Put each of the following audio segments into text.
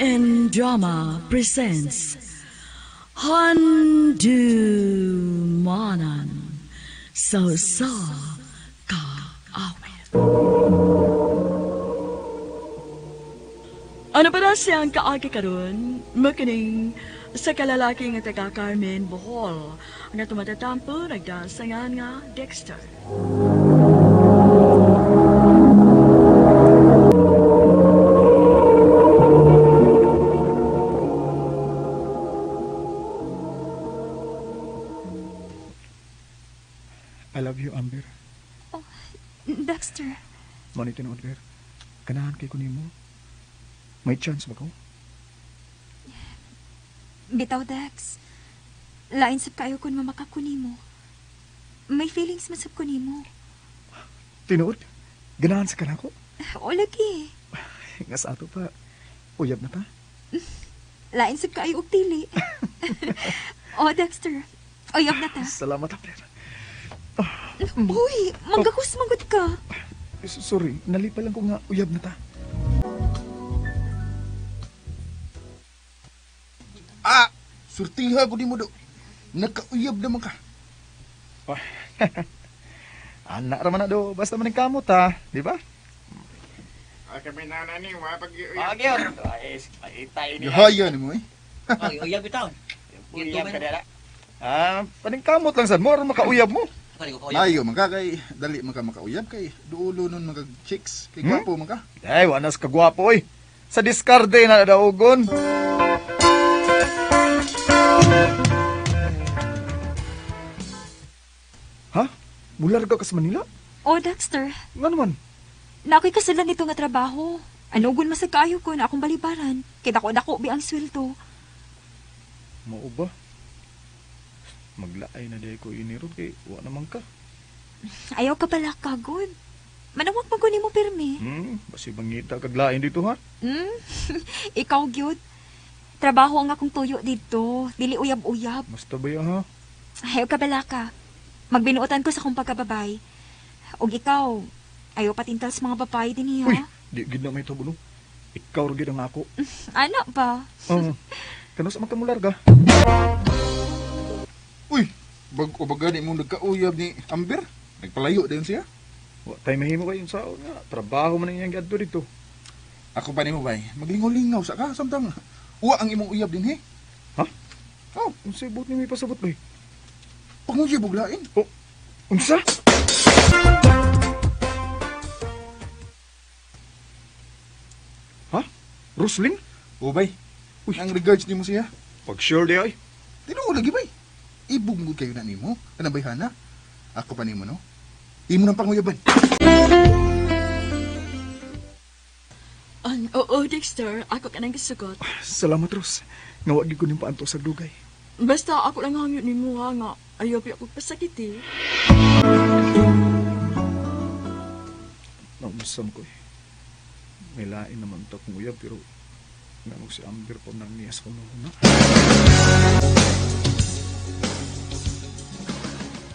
MN Drama presents Handumanan sa Usa Ka Awit. Ano pa na siyang kaagi karon? Makining sa kalalaki nga taga Carmen, Bohol, nga tumatatampo nagdasangan nga Dexter. I love you, Amber. Oh, Dexter. Mao ni tinuod, Ber. Ganahan kay ko nimo. May chance ba ko? Bitaw, Dex. Lain sab kayo kun mamakako nimo. May feelings man sab ko nimo. Tinuod? Ganahan sa kanako? O lagi. Nga sa ato pa, uyab na ta? Lain sab kayo og dili. O, Dexter. Uyab na ta. Salamat, Amber. Uy, manggakos manggod ka. Sorry, nalipa lang ko nga uyab na ta. Ah, surtiha ko di mo do. Nakauyab naman ka. Oh. Anak raman na do, basta man kamot ha, di ba? Ah, kami na ni, wa pag uyab. Magyod. Ay, itay niya. Gihaya ni mo eh. Ay, uyab bitaw. Uyab ka dala. Ah, paningkamot lang sad mo aron makauyab mo. Mayo man ka kay dali man ka makauyab kay duulo nun mga chicks kay gwapo man ka. Ay, wanas ka gwapo oy. Sa diskarde na daugon. Ha? Mularga ka sa Manila? Oh, Dexter. Nga naman? Na ako'y kasalan nito nga trabaho. Anugon masag kaayo ko na akong balibaran. Kay dako-dako bi ang sweldo. Mao ba? Maglaay na di ko inirod kay wa naman ka. Ayaw ka pala kagod. Manawag man ko nimo pirmi. Basi bangita kag lain dito ha? Ikaw gyud. Trabaho ang akong tuyo dito. Dili uyab-uyab. Basta ba ya, ha? Ayaw ka pala ka. Magbinuotan ko sa akong pagkababay. Og ikaw, ayaw patintal sa mga babae din niya. Uy, di gid na may tabo no. Ikaw ra gid ang ako. Ano ba? Kano sa magkamularga? Uy, bag-o ba gani mong nagkauyab ni Amber? Nagpalayo dayon siya? Wa tay mahimo kayo sa nga. Trabaho man ang iyang giadto dito. Ako pa nimo bay, maglingaw-lingaw sa ka samtang uwa ang imong uyab dinhi. Ha? Oh, unsay buot ni may pasabot bay? Panguyab og lain. Oh, unsa? Ha? Roslyn? Oh bay. Uy, ang regards nimo siya. Pag sure di ay. Tinuod lagi bay. Ibog mo kayo na nimo, kanang bayhana. Ako pa nimo no. Imo nang panguyaban. Oo, Dexter, ako ka nang gisugot. Salamat, Ros. Nga wa gid ko ning paanto sa dugay. Basta ako lang hangyo nimo ha nga ayaw pi ako pasakiti. Nausam ko eh. May lain naman ta kong uyab pero nganong si Amber pa nang niya sa una.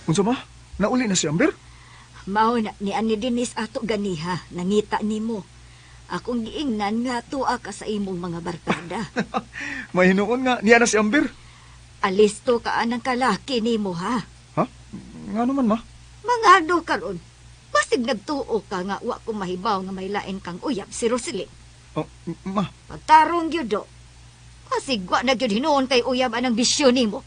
Unsa ma? Nauli na si Amber? Mao na ni ani dinis ato ganiha, nangita nimo. Akong giingnan nga tuwa ka sa imong mga barkada. Mahinuon nga niya na si Amber. Alisto ka anang kalaki nimo ha. Ha? Nga naman ma? Mangado karon. Basig nagtuo ka nga wa ko mahibaw nga may lain kang uyab si Roselyn. Oh, ma. Pagtarong gyud do. Basig wa na gyud hinuon kay uyab anang bisyo nimo.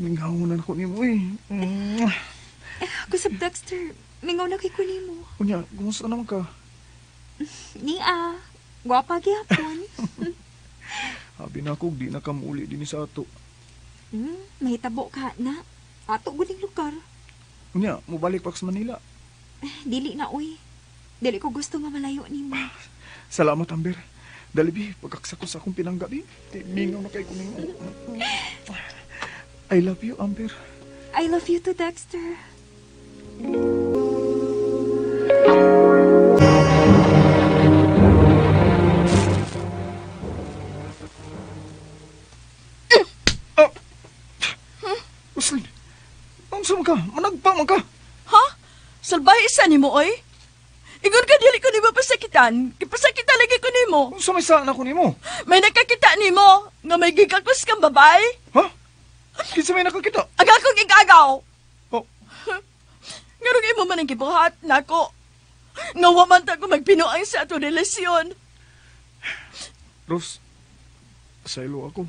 Mingaw na ako nimo eh. Ako sa Dexter, mingaw na kay ko nimo. Unya, kumusta naman ka? Nia, gwapa gyapon. Habi na ako, di na ka muuli din sa ato. Mahitabo ka na. Ato guning lugar. Unya, mubalik pa sa Manila. Dili na, uy. Dili ko gusto nga malayo nimo. Salamat, Amber. Dali, bi, pagkaksa ko sa akong pinangga, bi. Mingaw na kay ko nimo. I love you, Amber. I love you too, Dexter. Oh! Roslyn, Unsa man ka? Managpa man ka. Ha? Salbahe isa nimo oy. Ingon ka dili ko nimo pasakitan. Gipasakitan lagi ko nimo. Unsa may saan ako nimo? May nakakita nimo nga may gigakos kang babae. Ha? Kinsa may nakakita? Ang akong igagaw. Oh. Ngarong imo man ang gibuhat nako. Nga wa man ta ko magpinuang sa ato relasyon. Ros, saylo ako.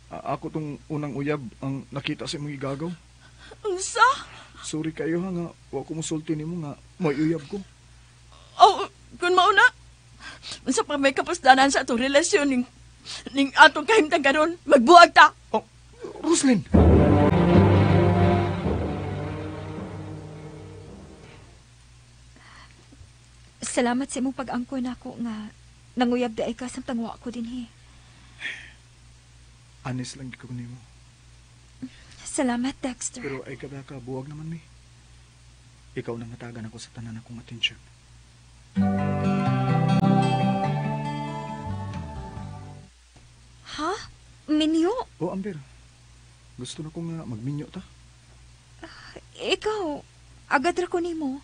Ako tong unang uyab ang nakita sa imong igagaw. Unsa? Sorry kayo ha nga wa ko mosulti nimo nga may uyab ko. Oh, kun mauna. Unsa pa may kapusdanan sa atong relasyon ning atong kahimtang karon, magbuag ta. Oh, Roslyn. Salamat sa imong pag-angko nako nga nanguyab daay ka samtang wa ko dinhi. Anis lang ko nimo. Salamat, Dexter. Pero ay kabaka buwag naman mi. Ikaw nang hatagan ako sa tanan akong atensyon. Ha? Minyo? Oh, Amber. Gusto na ko nga magminyo ta. Ikaw, agad ra ko nimo.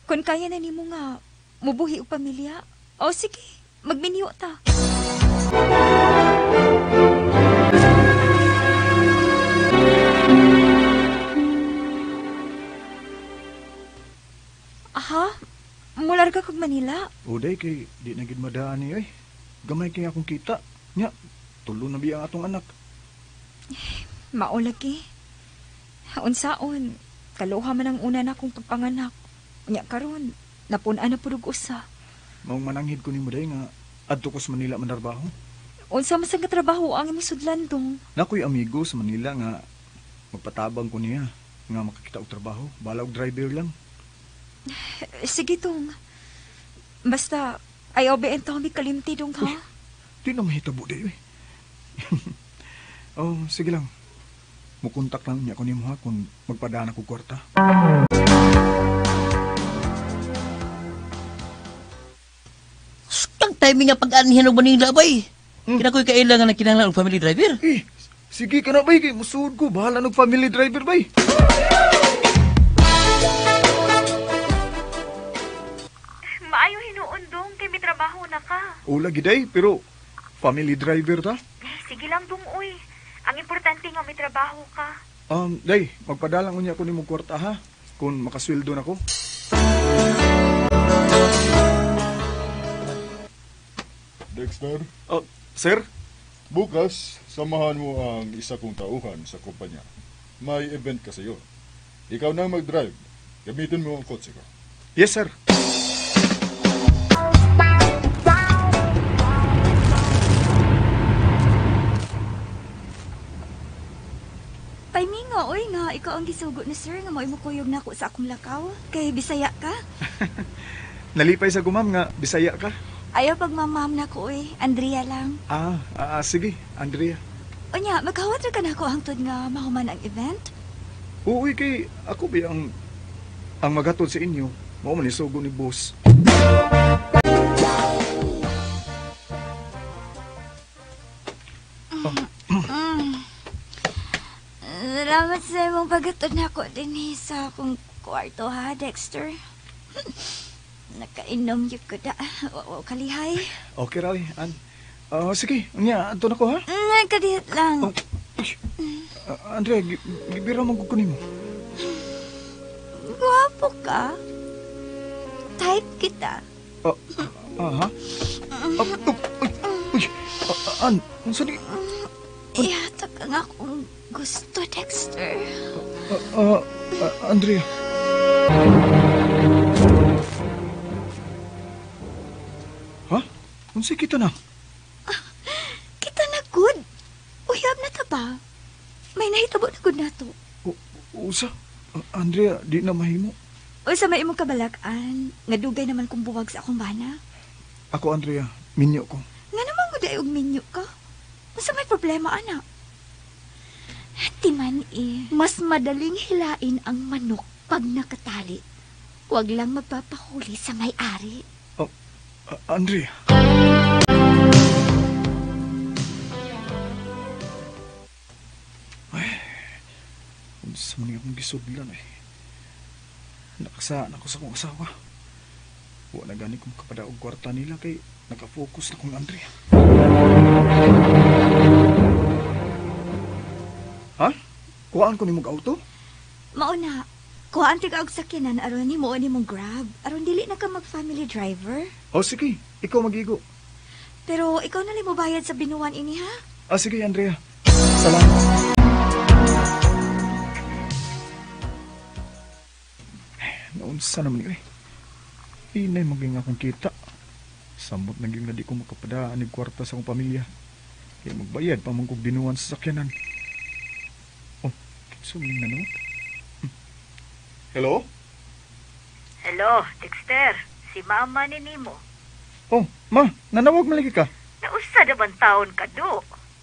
Kung kaya na nimo nga mubuhi og pamilya, o sige, magminyo ta. Aha, mularga kog Manila. Uday kay di na gid madaan ni oy. Gamay kay akong kita. Nya, tulo na biya ang atong anak. Mao lagi. Unsaon, kaluha man ang una na akong pagpanganak. Unya karon, napun-an na pud og usa. Maong mananghid ko nimo day nga adto ko sa Manila manarbaho. Unsa man sa nga trabaho ang imong sudlan dong? Nakoy amigo sa Manila nga magpatabang ko niya nga makakita og trabaho. Bala og driver lang. Sige dong. Basta ayaw ba Tommy kalimti dong ha? Uy, di na mahitabo day oy. Oh, sige lang. Mukontak lang niya ko nimo ha kung magpadaan ako kwarta. Kang timing nga pag-anihan og Manila bay. Kina ko'y kailangan na kinahanglan og family driver. Eh, sige ka na bay kay musuod ko bahala nog family driver bay. Maayo hinuon dong kay may trabaho na ka. Ula giday pero family driver ta. Sige lang dong uy. Ang importante nga may trabaho ka. Day, magpadalang unya ko nimo kwarta ha kung makasweldo na ko. Dexter? Oh, sir? Bukas, samahan mo ang isa kong tauhan sa kumpanya. May event kasi yun. Ikaw na mag-drive. Gamitin mo ang kotse ko. Yes, sir. Paymingo, oy nga, ikaw ang gisugo ni sir nga mao'y mukuyog nako sa akong lakaw. Kay Bisaya ka. Nalipay sa gumam nga Bisaya ka. Ayaw pagmamam nako oy, Andrea lang. Sige, Andrea. Unya, magkawat ra ka nako hangtod nga mahuman ang event? Uy, kay ako ba ang maghatod sa inyo? Mao man isugo ni boss. Salamat sa imong paghatod nako dinhi sa akong kwarto ha, Dexter. Nakainom yun ko da. Wa kalihay. Okay ra, an. Sige, unya, adto na ko ha. Kadiyot lang. Oh, Andrea, gibira man ko nimo. Gwapo ka. Type kita. Ha? Uy, an, unsa ni? Ihatag ang akong gusto, Dexter. Andrea. Ha? Unsa kita na? Kita na good. Uyab na ta ba? May nahitabo na good na to. Usa? Andrea, di na mahimo. Usa may imong kabalak-an. Nga dugay naman kong buwag sa akong bana. Ako, Andrea, minyo ko. Nga naman gud ay og minyo ka. Unsa may problema, anak? Timan eh, mas madaling hilain ang manok pag nakatali. Huwag lang magpapahuli sa may-ari. Oh, Andrea. Ay, Unsa man akong gisudlan eh. Nakasaan ako sa akong asawa. Wa na gani ko makapadaog kwarta nila kay naka-focus na kong Andrea. Ha? Kuhaan ko nimo og auto? Mao na, kuhaan ti ka og sakyanan aron nimo nimong Grab. Aron dili na ka mag-family driver. Oh, sige. Ikaw magigo. Pero ikaw na lang mobayad sa binuan ini ha? Ah, sige, Andrea. Salamat. Naunsa naman eh. Inay maging akong kita. Samot na gyud nga di ko makapadaan og kwarta sa akong pamilya. Kaya magbayad pa man kog binuan sa sakyanan. Oh, kinsa man nanood? Hello? Hello, Dexter. Si mama ni nimo. Oh, ma, nanawag man lagi ka. Nausa naman taon ka do.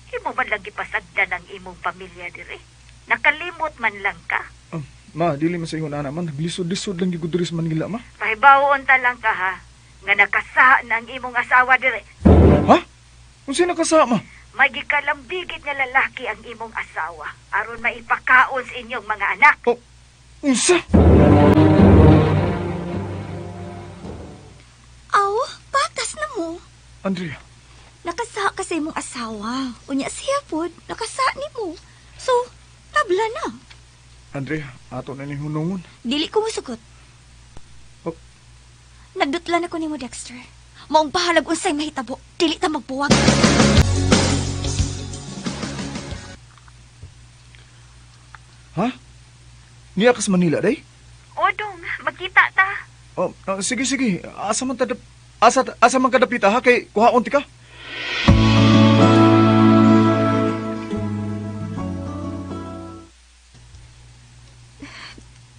Imo man lang gipasagdan ang imong pamilya dire. Nakalimot man lang ka. Oh, ma, dili man sa ingon ana man. Naglisod-lisod lang gyud ko diri sa Manila, ma. Pahibawoon ta lang ka ha. Nga nakasaha na ang imong asawa dire. Ha? Unsa nakasama? May gikalambigit nga lalaki ang imong asawa aron maipakaon sa inyong mga anak. Oh, unsa? Aw, patas na mo. Andrea, Nakasaha ka sa imong asawa. Unya siya pod, nakasaha nimo. So, tabla na. Andrea, ato na ning hunungon. Dili ko musugot. Oh. Nagdutlan ako nimo, Dexter. Maong bahalag unsay mahitabo, dili ta magbuwag. Ha? Niya ka sa Manila, day? Odong, magkita ta. Oh, sige, sige. Asa man ta asa man kadapita ha kay kuhaon ti ka.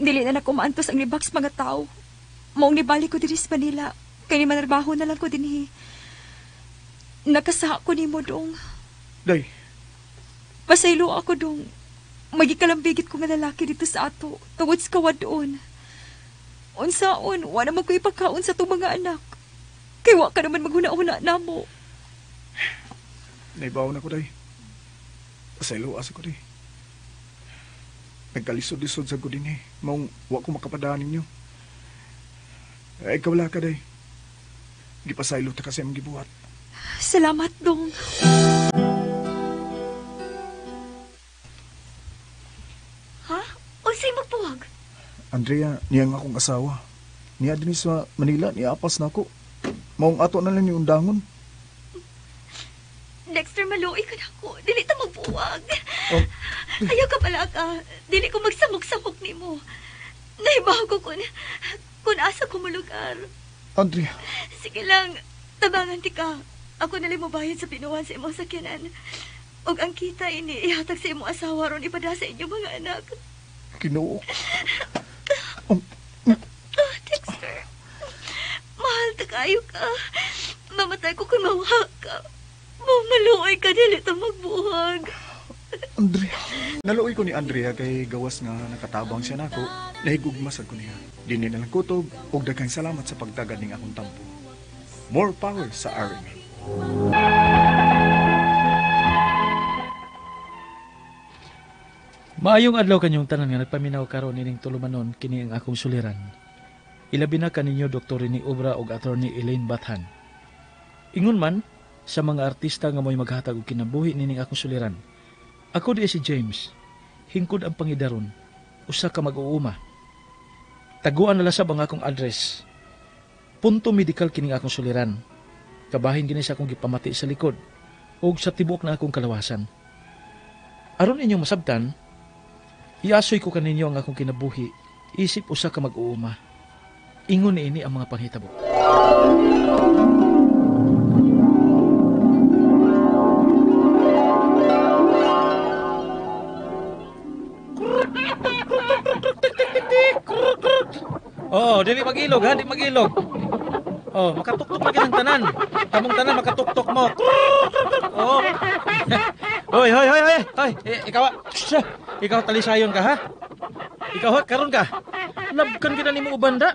Dili na nako maantos ang libak sa mga tao. Maong nibalik ko diri sa Manila. Kay ni manarbaho na lang ko dinhi. Nakasaha ko nimo dong. Day, Pasaylo ako dong. Magikalambigit ko nga lalaki dito sa ato. Tungod sa kawadoon. Unsaon, wala man ko ipakaon sa itong mga anak. Kay wa ka naman maghuna-huna namo. naibaw na ko, day. Pasaylo asa ko, day. Nagkalisod-lisod sa ko din eh. Maong wa ko makapadaan ninyo. Ay, ikaw wala ka, day. Gipasaylo ta kasi ang gibuhat. Salamat, dong. Ha? Unsay magbuwag? Andrea, niya nga akong asawa. Niya din sa Manila, niya apas na ako. Maong ato na lang ni undangon. Dexter, maluoy ka na ako. Dili ta magbuwag. Oh. Ayaw ka pala ka. Dili ko magsamok-samok nimo. Naibaw ko kung asa ko mulugar. Andrea, Sige lang, tabangan ti ka. Ako na lang mobayad sa pinuhan sa imong sakyanan. Og ang kita ini ihatag sa imong asawa ron ipada sa inyong mga anak. Ginoo. Oh, Dexter. Mahal ta kayo ka. Mamatay ko kung mawha ka. Maluoy ka, dili ta magbuhag. Andrea. Naluoy ko ni Andrea kay gawas nga nakatabang siya nako. Nahigugma sad ko niya. Dini na lang kutob ug daghang salamat sa pagtagad ning akong tampo. More power sa RMN. Maayong adlaw kanyong tanan nga nagpaminaw karon ining tulumanon kini ang akong suliran. Ilabi na kaninyo Dr. Rene Obra ug Attorney Elaine Bathan. Ingon man sa mga artista nga mo'y maghatag og kinabuhi nining akong suliran. Ako di si James. Hingkod ang pangidaron, usa ka mag-uuma. Taguan na lasab ang akong address. Punto medical kining akong suliran. Kabahin kini sa akong gipamati sa likod ug sa tibuok na akong kalawasan. Aron inyong masabtan, iasoy ko kaninyo ang akong kinabuhi, isip usa ka mag-uuma. Ingon niini ang mga panghitabo. Oh, dili magilog ha, di magilog. Oh, makatuktok lagi ng tanan. Kamong tanan makatuktok mo. Oh. Hoy, hoy, hoy, hoy. Hoy, ikaw. Siya. Ikaw talisayon ka ha? Ikaw ha, karon ka. Labkan kita nimo ubanda.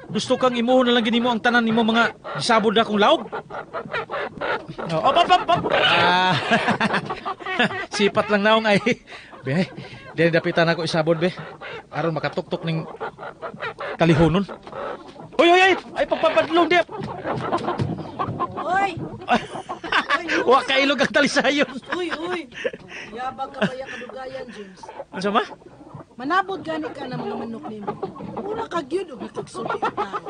Gusto kang imuho na lang gini mo ang tanan nimo mga gisabod na akong laog. Oh, op, op, op, op. Ah. Sipat lang naong ay. Be, dili dapitan ako isabon be. Aron makatuktok ning talihonon. Hoy, hoy, ay, ay pagpapadlong di. Oy! Wa kailog ang talisayon. Uy, uy! Yabag ka baya kadugayan, James. Unsa ma? Manabot gani ka ng mga manok nimo. Mura ka gyud og nakagsulti og tao.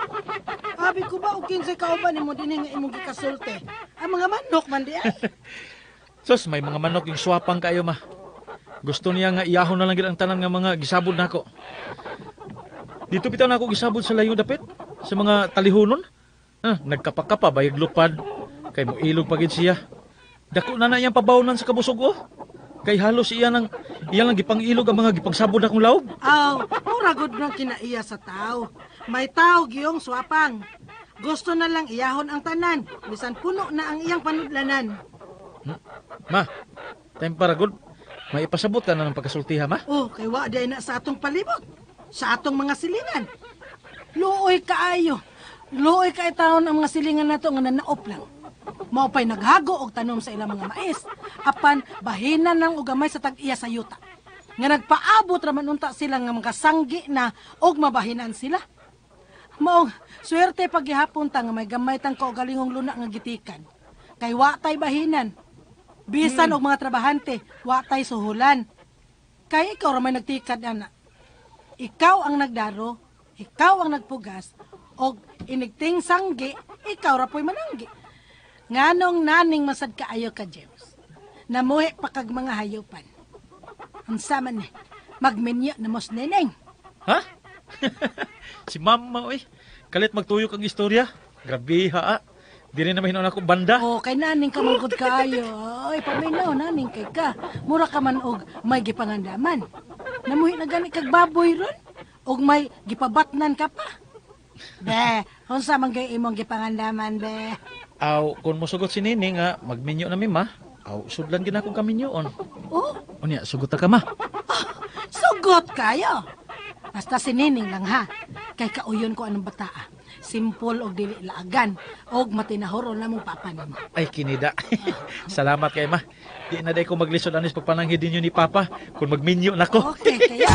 Abi ko ba og kinsay kauban nimo dinhi nga imong gikasulti? Ang mga manok man di ay. Sus, may mga manok yung swapang kayo ma. Gusto niya nga iyahon na lang gid ang tanan nga mga gisabod nako. Dito bitaw nako gisabod sa layo dapit sa mga talihonon. Ah, nagkapakapa bayag lupad kay mo ilog pa gid siya. Dako na na iyang pabawnan sa kabusog oh. Kay halos iya nang iya lang gipang-ilog ang mga gipangsabod akong lawb. Aw, mura gud nang kinaiya sa tao. May tao giyong swapang. Gusto na lang iyahon ang tanan, bisan puno na ang iyang panudlanan. Ma, time para good. May ipasabot ka na ng pagkasultiha, ma. Oh, kay wa day na sa atong palibot, sa atong mga silingan. Luoy kaayo. Luoy kay taon ang mga silingan nato nga nanaop lang. Mao pay naghago og tanom sa ilang mga mais, apan bahinan lang og gamay sa tag-iya sa yuta. Nga nagpaabot ra man unta sila nga makasanggi na og mabahinan sila. Mao swerte paghihapon ta nga may gamay tang kaugalingong luna nga gitikan. Kay wa tay bahinan. Bisan og mga trabahante, wa tay suhulan. Kay ikaw ra may nagtikad ana. Ikaw ang nagdaro, ikaw ang nagpugas, og inigting sanggi, ikaw ra po'y mananggi. Nganong naning masad kaayo ka, James? Namuhi pa kag mga hayupan. Unsa man ni, magminyo na mos neneng. Ha? Si mama, oy. Kalit magtuyok ang istorya. Grabe ha. Dili na mahinuon ako banda. Oh, kay naning ka manggod kaayo. Oy, paminaw naning kay ka. Mura ka man og may gipangandaman. Namuhi na gani kag baboy ron og may gipabatnan ka pa. Be, unsa man kay imong gipangandaman, be? Aw, kung mosugot si Nini nga magminyo na mi ma, aw sudlan gid akong kaminyoon. Oh, Unya, sugot ta ka ma. sugot kayo. Basta si Nining lang ha. Kay kauyon ko anong bataa. Simple og dili laagan og matinahoron na mong papa nimo. Ay kinida. Salamat kay ma. Di na day ko maglisod anis pagpananghid ninyo ni Papa kung magminyo nako. Okay, kaya.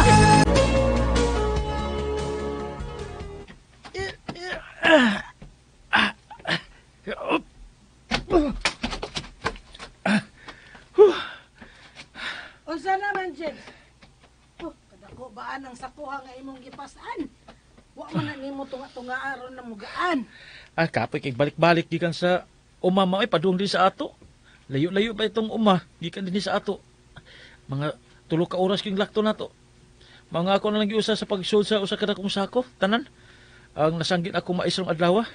Unsa naman, James? Oh, kadako baan ang sakuha nga imong gipasan? Wa man na nimo tunga-tunga aron na mugaan. Ah, kapoy kay balik-balik gikan sa uma ma, oy padung din sa ato. Layo-layo pa itong uma gikan din sa ato. Mga 3 ka oras king lakto nato. Mga ako na lang giusa sa pagsud sa usa ka dakong sako, tanan. Ang nasanggit ako maisrong adlaw.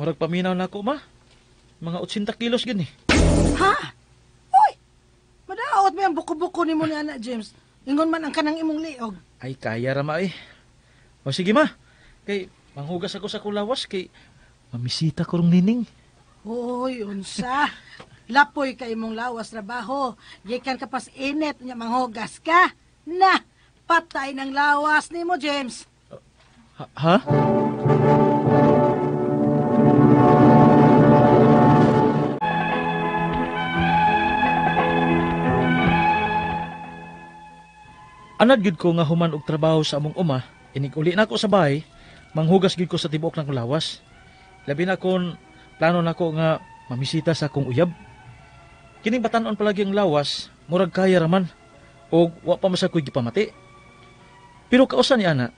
Murag paminaw na ako ma. Mga 80 kilos gini. Ha? Uy! Madaot mo ang buko-buko nimo ni anak James. Ingon man ang kanang imong liog. Ay kaya ra ma eh. O sige ma. Kay manghugas ako sa kulawas kay mamisita ko rong nining. Uy, unsa? Lapoy ka imong lawas trabaho. Gikan ka pas init nya manghugas ka. Na, patay ng lawas nimo, James. Ha? Anad gid ko nga human og trabaho sa among uma, inig-uli na ako sa bahay, manghugas gid ko sa tibuok ng lawas. Labi na kon plano nako nga mamisita sa akong uyab. Kining batan-on palagi ang lawas, murag kaya raman og wa pa masad ko'y gipamati. Pero kausa ni ana,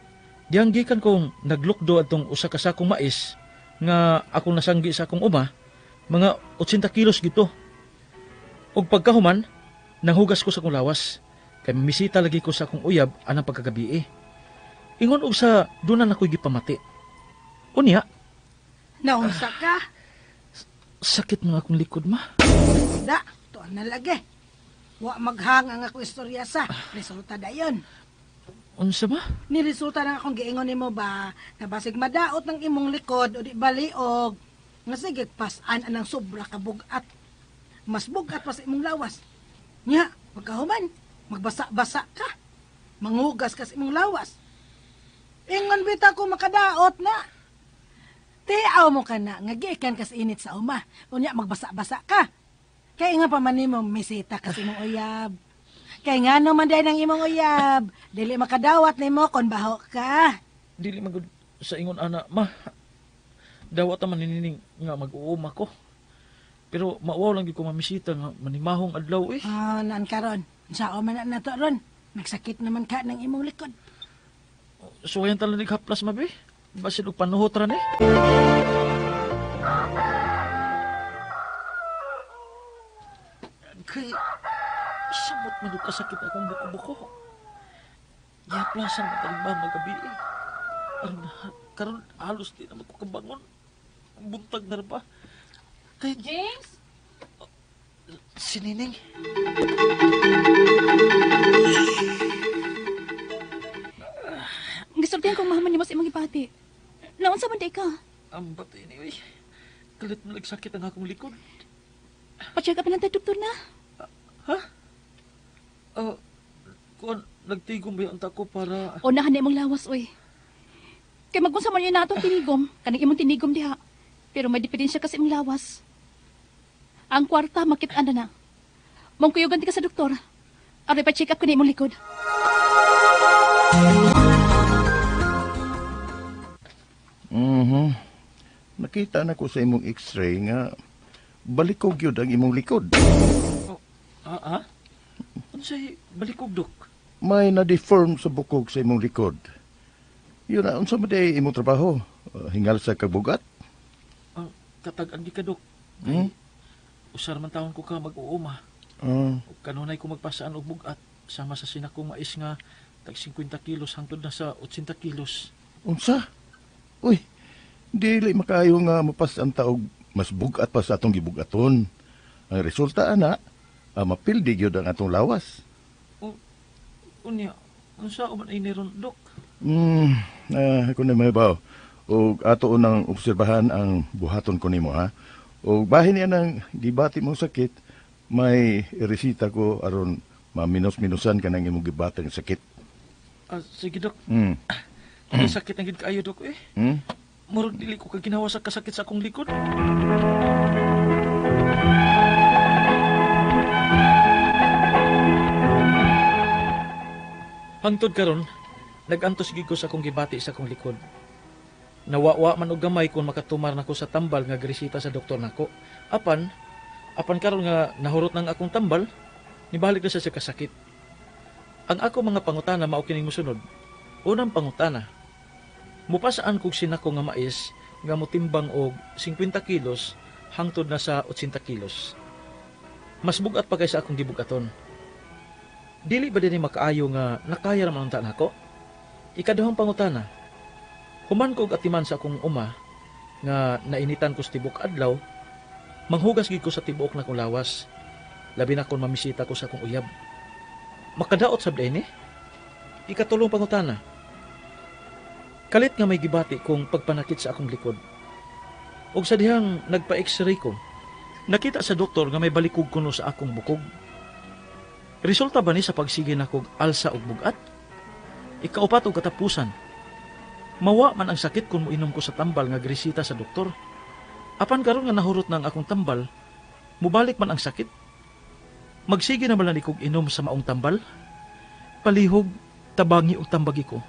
diyang gikan kong naglukdo atong usa ka sakong mais nga akong nasanggi sa akong uma, mga 80 kilos gito. Og pagkahuman, nanghugas ko sa akong lawas. Kay mamisita lagi ko sa akong uyab anang pagkagabi. Ingon og sa dunan ako'y gipamati. Unya, naunsa ka? Sakit man akong likod ma. Da, tuan na lagi. Wa maghang ang ako istorya sa resulta dayon. Unsa ba? Ni resulta ng akong giingon nimo ba na basig madaot ng imong likod o di baliog nga sige pasan anang sobra ka bugat. Mas bugat pa sa imong lawas. Nya, pagkahuman, magbasa-basa ka. Manghugas ka sa imong lawas. Ingon bitaw ko makadaot na. Tiaw mo ka na, nga gikan ka sa init sa uma. Unya, magbasa-basa ka. Kay nga pa man nimo misita ka sa imong uyab. Kay ngano man diay nang imong uyab, dili makadawat nimo kon baho ka. Dili man gud sa ingon ana, ma. Dawat man ni Nining nga mag-uuma ko. Pero mauwaw lang gyud ko mamisita nga manimahong adlaw eh. Ah, naan karon. Unsaon man na nato ron? Nagsakit naman ka ng imong likod. Suwayan talang haplas mabi. Basin og panuhot ra ni. Kay samot man og kasakit akong buko-buko. Gihaplasan man taning mama gabi eh. Aron karon halos di na ko kabangon. Buntag na ra ba? Kay James? Si Nining. Gisultihan kong mama nimo sa imong gibati. Naunsa man di ka? Ang batay ni oy. Kalit mo nagsakit ang akong likod. Pa-check up na tayo, doktor na. Ha? Kuan, nagtigom ba yung ko para... Unahan na imong lawas, oy. Kay magunsa man yun na atong tinigom, kaning imong tinigom diha. Pero may diferensya kasi imong lawas. Ang kwarta, makit-an na na. Mangkuyugan di ka sa doktor. Aray, pa-check up ko na imong likod. Mhm. Nakita na ko sa imong x-ray nga balikog yun ang imong likod. Oh, ah, ah? Unsay balikog, dok? May na-deform sa bukog sa imong likod. Yun na, unsa man diay imong trabaho? Hingal sa kabugat? Katag-an gi ka, dok. Hmm? Usar man taon ko ka mag-uuma. Ug kanunay ko magpasaan og bugat sama sa sinakong mais nga tag 50 kilos hangtod na sa 80 kilos. Unsa? Uy, dili makaayo nga mapas ang taog mas bugat pa sa atong gibugaton. Ang resulta ana, mapildi gyud ang atong lawas. Unya, unsa man ay niron, dok? Ako na mahibaw. Og ato unang obserbahan ang buhaton ko nimo ha. Og bahin niya nang gibati mong sakit, may resita ko aron maminos-minusan ka ng imong gibatang sakit. Sige, dok. Ang sakit ang gid kaayo, dok eh. Murag dili ko kaginawa sa kasakit sa akong likod. Hangtod karon, nag-antos gid ko sa akong gibati sa akong likod. Nawawa man og gamay kung makatumar nako sa tambal nga gresita sa doktor nako. Apan karon nga nahurot nang akong tambal, nibalik na siya sa kasakit. Ang ako mga pangutana mao kining mosunod. Unang pangutana, mupasaan kog sinako nga mais nga motimbang og 50 kilos hangtod na sa 80 kilos. Mas bugat pa kaysa akong gibugaton. Dili ba dinhi makaayo nga nakaya ra man unta nako? Ikaduhang pangutana, human ko og atiman sa akong uma nga nainitan ko sa tibok adlaw, manghugas gid ko sa tibuok na akong lawas. Labi na kon mamisita ko sa akong uyab. Makadaot sab dinhi? Ikatulong pangutana, kalit nga may gibati kong pagpanakit sa akong likod. Og sa dihang nagpa-x-ray ko, nakita sa doktor nga may balikog kuno sa akong bukog. Resulta ba ni sa pagsige nakog alsa og bugat? Ikaupat og katapusan, mawa man ang sakit kung moinom ko sa tambal nga gresita sa doktor. Apan karon nga nahurot na ang akong tambal, mubalik man ang sakit. Magsige na man lang kog inom sa maong tambal. Palihog, tabangi og tambagi ko.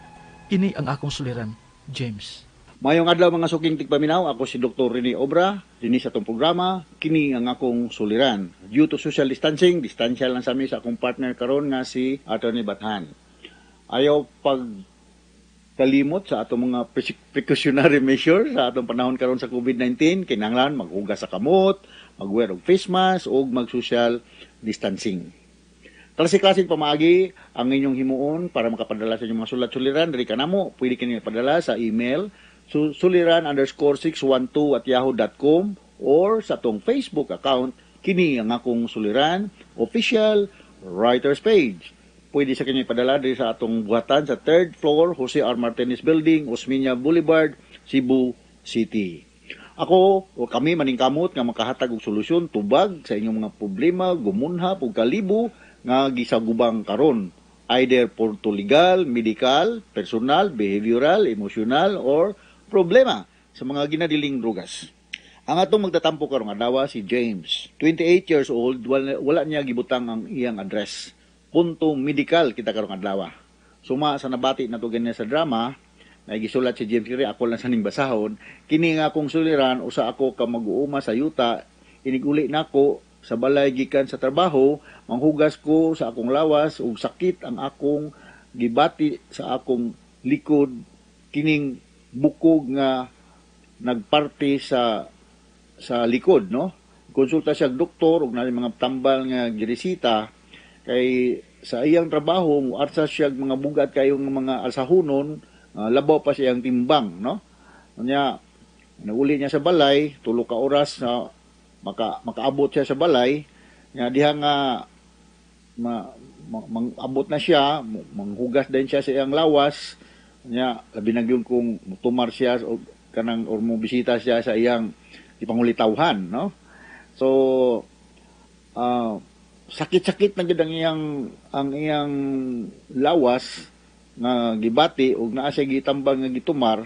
Ini ang akong suliran, James. Mayong adlaw mga suking tigpaminaw, ako si Dr. Rene Obra, dinhi sa atong programa, kini ang akong suliran. Due to social distancing, distansya lang sa mi sa akong partner karon nga si Attorney Bathan. Ayaw pag kalimot sa atong mga precautionary measure sa atong panahon karon sa COVID-19, kinahanglan maghugas sa kamot, magwear og face mask ug mag-social distancing. Klase-klaseng pamaagi ang inyong himuon para makapadala sa inyong mga sulat-suliran diri kanamo. Pwede kini padala sa email suliran_612@yahoo.com or sa atong Facebook account kini ang akong suliran official writers page. Pwede sa kini padala diri sa atong buhatan sa 3rd floor Jose R. Martinez Building, Osmeña Boulevard, Cebu City. Ako o kami maningkamot nga makahatag og solusyon tubag sa inyong mga problema, gumunha ug kalibo nga gisagubang karon, either porto legal, medical, personal, behavioral, emotional or problema sa mga ginadiling drugas. Ang atong magtatampo karong adlaw si James, 28 years old, wala niya gibutang ang iyang address. Punto medical kita karong adlaw. Suma sa nabati nato ganyan sa drama, na gisulat si James kiri ako lang sa ning basahon, kini nga akong suliran usa ako ka mag-uuma sa yuta, iniguli nako sa balay gikan sa trabaho, manghugas ko sa akong lawas ug sakit ang akong gibati sa akong likod kining bukog nga nagparte sa likod, no? Konsulta siya og doktor ug naa mga tambal nga giresita kay sa iyang trabaho moarsa siya og mga bugat kayong mga alsahonon, labaw pa siyang timbang, no? Nya nauli niya sa balay 3 ka oras na makaabot siya sa balay nya diha nga mangabot na siya, manghugas din siya sa iyang lawas nya labi na gyud kung mutumar siya o kanang or mo bisita siya sa iyang ipangulitawhan, no? So sakit-sakit na gyud ang iyang lawas nga gibati ug naa siya gitambal nga gitumar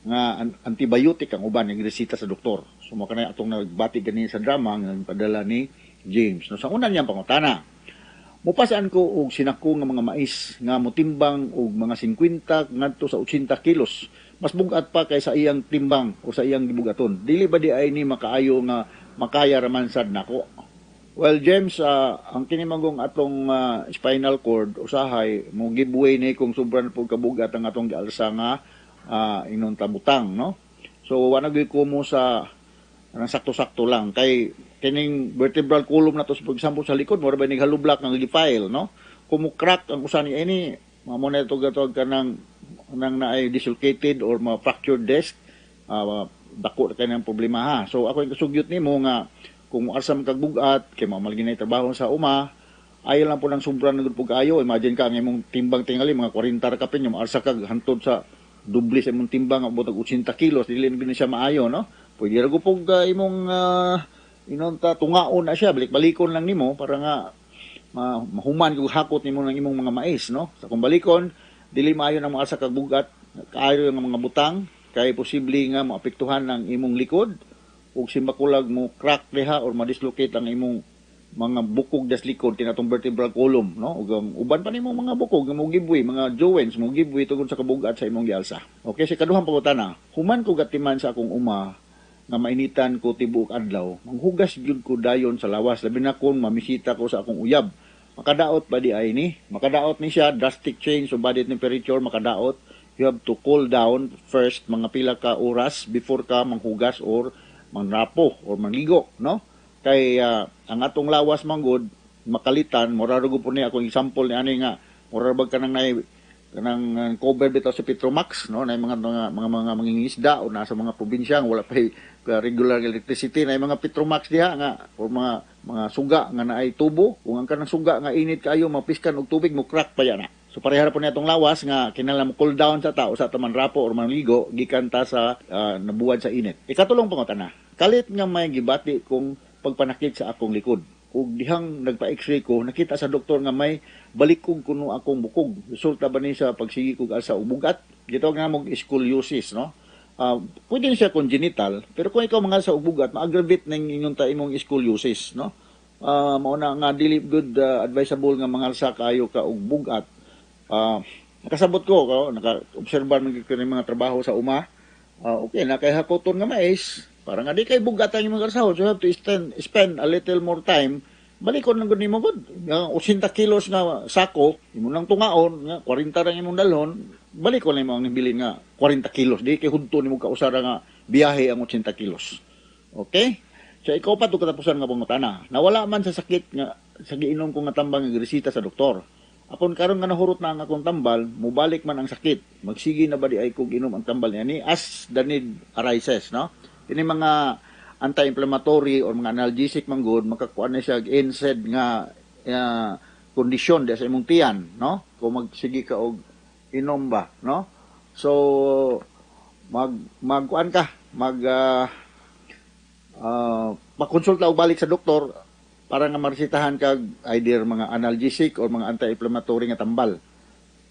nga antibiotic ang uban nga giresita sa doktor. So mao kanay atong nagbati gani sa drama nga gipadala ni James. No, sa una niyang pangutana, mupasaan ko og sinako nga mga mais nga motimbang og mga 50 ngadto sa 80 kilos. Mas bugat pa kaysa iyang timbang o sa iyang gibugaton. Dili ba di ay ni makaayo nga makaya raman sad nako? Well, James, ang kini manggong atong spinal cord usahay mo give way ni kung sobra na pud kabugat ang atong gialsa nga inon tabutang, no? So wa na gyud ko mo sa anang sakto-sakto lang kay kining vertebral column nato sa pagsampo sa likod mura ba nig halublak nga gi-file, no? Kung mo crack ang usa ni ini, mao na tugatog kanang nang naay dislocated or ma-fractured disc, dako na kay ng problema ha. So ako yung kasugyot nimo nga kung moarsa man kag bugat kay mao man trabaho sa uma, ayaw lang po ng sobra na gud pug kaayo. Imagine ka ang imong timbang tingali mga 40 ra kapin, yung moarsa kag hantod sa doble sa imong timbang abot og 80 kilos, dili na siya maayo, no? Pwede ra gud pug imong inonta tungaon na siya, balik-balikon lang nimo para nga mahuman kog hakot nimo ng imong mga mais, no? Sa kung balikon, dili maayo nang moarsa kag bugat, kaayo nga mga butang kay posible nga maapektuhan ang imong likod ug simbakulag mo crack diha or ma-dislocate ang imong mga bukog das likod kinatong vertebral column, no? Ug ang uban pa nimong mga bukog nga mo give way, mga joints mo give way tungod sa kabugat sa imong gialsa. Okay, sa kaduhang pangutana, human ko gatiman sa akong uma nga mainitan ko tibuok adlaw, manghugas gyud ko dayon sa lawas, labi na kon mamisita ko sa akong uyab. Makadaot ba di ay ni? Makadaot ni siya, drastic change of body temperature, makadaot. You have to cool down first mga pila ka oras before ka manghugas or mangrapo or mangligo, no? Kay ang atong lawas manggod makalitan, mura ra gud po ni akong example ni ani nga mura bag kanang nay kanang cover bitaw sa Petromax, no? Nay mga mangingisda o nasa mga probinsya nga wala pa regular electricity, nay mga Petromax diha nga or mga suga nga naay tubo. Kung ang kanang suga nga init kaayo mapiskan og tubig mo crack pa yana. So pareha ra po niya atong lawas nga kinahanglan mo cool down sa tao sa taman rapo or manligo gikan ta sa nabuwad sa init. Ikatulong pangutana, kalit nga may gibati kong pagpanakit sa akong likod. Ug dihang nagpa-x-ray ko, nakita sa doktor nga may balikog kuno akong bukog. Resulta ba ni sa pagsigi kog alsa og bugat? Gitawag nga mog scoliosis, no? Pwede siya congenital, pero kung ikaw mangalsa og bugat, ma-aggravate ning inyong ta imong scoliosis, no? Mao na nga dili good advisable nga mangalsa kaayo ka og bugat. Nakasabot ko, naka-obserbar man gyud ko ning mga trabaho sa uma. Okay na kay hakoton nga mais, para nga di kay bugat ang imong alsahon, so you have to spend a little more time. Balikon lang gud nimo gud. Nga 80 kilos nga sako, imo nang tungaon nga 40 ra imong dalhon, balikon nimo ang bilin nga 40 kilos. Di kay hudto nimo kausara nga biyahe ang 80 kilos. Okay? So ikaw pa to katapusan nga pangutana. Nawala man sa sakit nga sa giinom ko nga tambang nga giresita sa doktor. Apon karon nga nahurot na ang akong tambal, mubalik man ang sakit. Magsige na ba di ay kog inom ang tambal niya ni as the need arises, no? Kini mga anti-inflammatory or mga analgesic man gud, makakuan na siya og NSAID nga kondisyon diha sa imong tiyan, no? Kung magsige ka og inom ba, no? So magkuan ka, mag makonsulta og balik sa doktor para nga maresetahan kag either mga analgesic or mga anti-inflammatory nga tambal.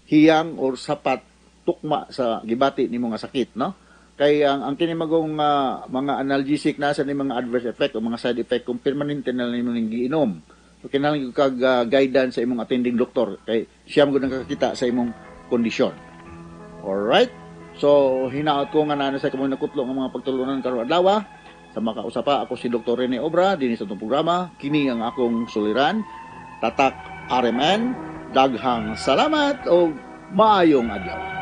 Hiyang or sapat tukma sa gibati nimo nga sakit, no? Kay ang kini magong mga analgesic na sa ni mga adverse effect o mga side effect kung permanente na lang nimo ning giinom. So kinahanglan gyud kag guidance sa imong attending doktor kay siya man gud ang kakakita sa imong kondisyon. Alright? So hinaot ko nga naa na sa kamo nakutlo nga mga pagtulunan karong adlaw. Sa makausa pa, ako si Dr. Rene Obra dinhi sa atong programa. Kini ang akong suliran. Tatak RMN. Daghang salamat o maayong adlaw.